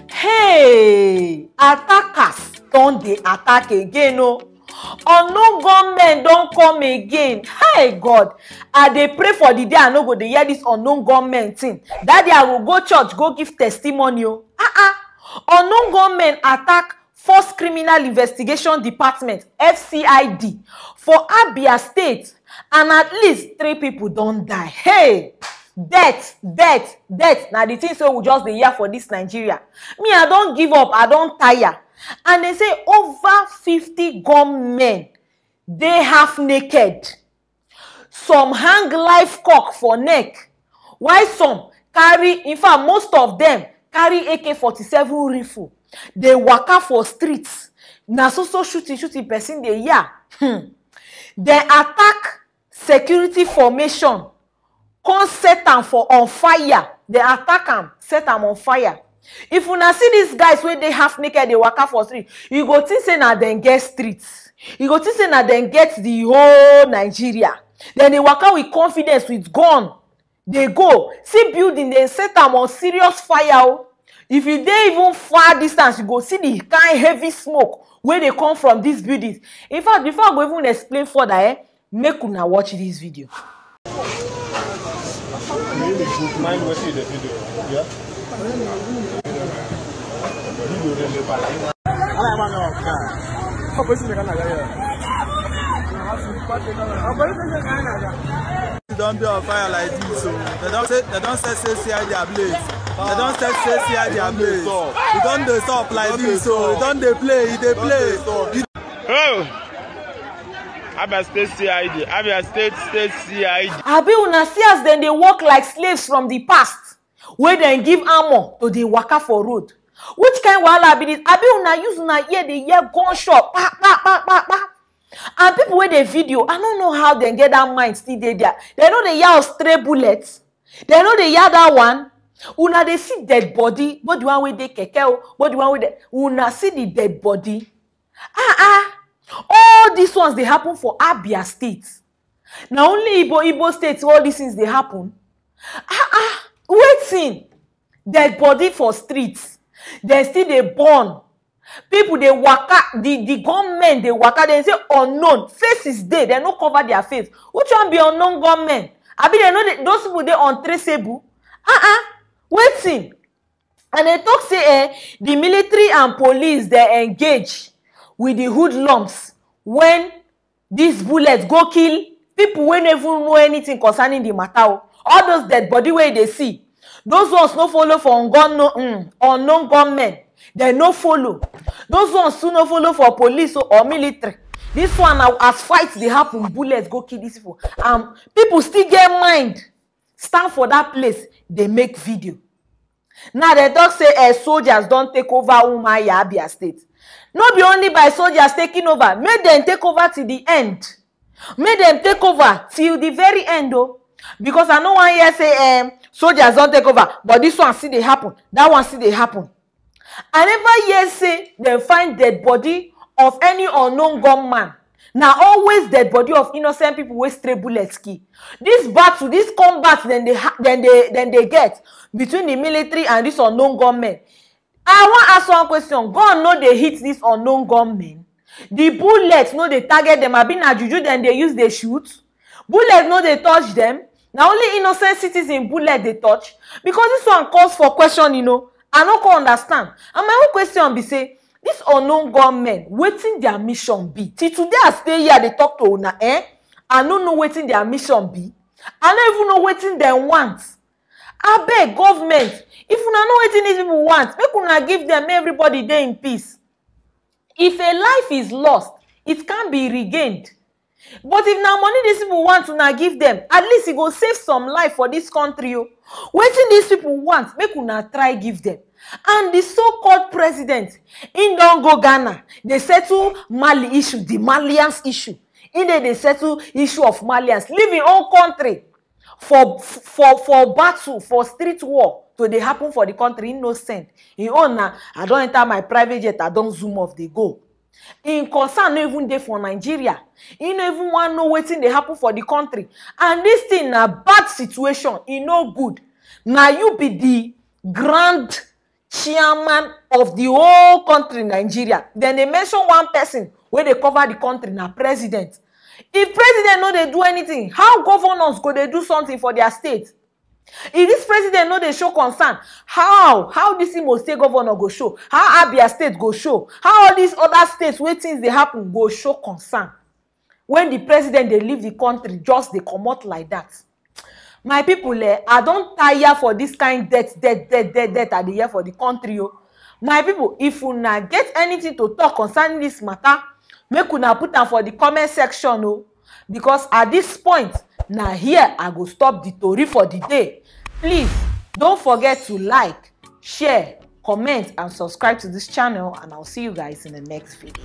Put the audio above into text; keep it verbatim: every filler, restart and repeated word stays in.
Hey, attackers don dey attack again o. Unknown gunmen don come again. Hey God, I dey pray for the day I no go dey hear this unknown gunmen thing. That day I go go church go give testimony o. Ah ah, unknown gunmen attack Force Criminal Investigation Department, F C I D, for Abia State, and at least three people don die. Hey! Death, death, death. Na the things wey we just dey hear for this Nigeria. Me, I don give up, I don tire. And they say over fifty gunmen dey half naked. Some hang live cock for neck, while some carry, in fact, most of them carry A K forty-seven rifle. They waka for streets. Na so so shooting, shooting person dey hear. Hmm. They attack security formation, come set am for on fire. They attack am, set am on fire. If una see these guys wey dey half naked dey waka for street, you go think say na dem get streets. You go think say na dem get the whole Nigeria. Then they waka with confidence, with gun. They go see building, they set am on serious fire o. If you dey even far distance, you go see the kind heavy smoke wey dey come from these buildings. In fact, before I go even explain further, eh, make una watch this video. Mind wetin you dey video. Yeah. Video dey. E don dey on fire like this o. They don say, they don set say C I D ablaze. They don set say C I D ablaze. E don dey stop like this o. E don dey play, e dey play. Oh! Abia State C I D, Abia State, State C I D. Abi una see as dem dey work like slaves from the past, wey dem give armor to dey waka for road? Which kind wahala be this? Abi una use una ear dey hear gunshot, pa, pa, pa, pa, pa? And people wey dey video, I no know how dem get that mind still dey there. Dem no dey hear of stray bullets. Dem no dey hear that one. Una dey see dead body, both the one wey dey keke o, both the one wey dey, una see the dead body. Ah ah, all these ones dey happen for Abia State. Na only Igbo, Igbo State all these things dey happen. Ah ah, wetin? Dead body for street, dem still dey burn. People dey waka, the, the gunmen dey waka, dem say unknown, faces dey, dem no cover their face. Which one be unknown gunmen? Abi dem no dey, those people dey untraceable? Ah ah, wetin? And dem talk say, eh, the military and police dey engage with the hoodlums when these bullets go kill people wey no even know anything concerning the matter o. All those dead body wey you dey see, those ones no follow for unknown, mm, unknown gunmen. Dem no follow. Those ones too no follow for police o or military. This one na as fight dey happen, bullets go kill these people. And people still get mind stand for that place dey make video. Now dem talk say, eh, soldiers don take over Umuahia, Abia State. No be only by soldiers taking over, make dem take over till the end. Make dem take over till the very end o. Because I no wan hear say, um, soldiers don take over, but this one still dey happen, that one still dey happen. I never hear say dem find dead body of any unknown gunman. Na always dead body of innocent people wey stray bullets kill. This battle, this combat, dem dey ha-, dem dey, dem dey get between the military and this unknown gunmen. I wan ask one question. Gun no dey hit this unknown gunmen? The bullet no dey target them? Abi na juju dem dey use dey shoot? Bullet no dey touch them? Na only innocent citizen bullet dey touch? Because this one calls for questioning o. I no come understand. And my own question be say, this unknown gunmen, wetin their mission be? Till today I stay here dey talk to una, eh? I no know wetin their mission be. I no even know wetin dem want. Abeg, government, if una know wetin these people want, make una give them, make everybody dey in peace. If a life is lost, it can be regained. But if na money these people want, una give them, at least e go save some life for this country o. Wetin these people want, make una try give them. And the so-called president, he don go Ghana, dey settle Mali issue, the Malians issue. He dey, dey settle issue of Malians, leave him own country for, for, for battle, for street war to dey happen for the country. He no send. Him own na, I don enter my private jet, I don zoom off, dey go. Him concern no even dey for Nigeria. He no even wan know wetin dey happen for the country. And this thing na bad situation. E no good. Na you be the grand chairman of the whole country, Nigeria. Then they mention one person where they cover the country, na president. If president no dey do anything, how governors go dey do something for their state? If this president no dey show concern, how how this Imo State governor go show? How Abia State go show? How all these other states where things they happen go show concern? When the president they leave the country, just they come out like that. My people, eh, I don't tire for this kind debt, debt, debt, debt, debt I dey hear for the country. Oh. My people, if una get anything to talk concerning this matter, make una put am for the comment section. Oh. Because at this point, now here I go stop the tori for the day. Please, don't forget to like, share, comment, and subscribe to this channel, and I'll see you guys in the next video.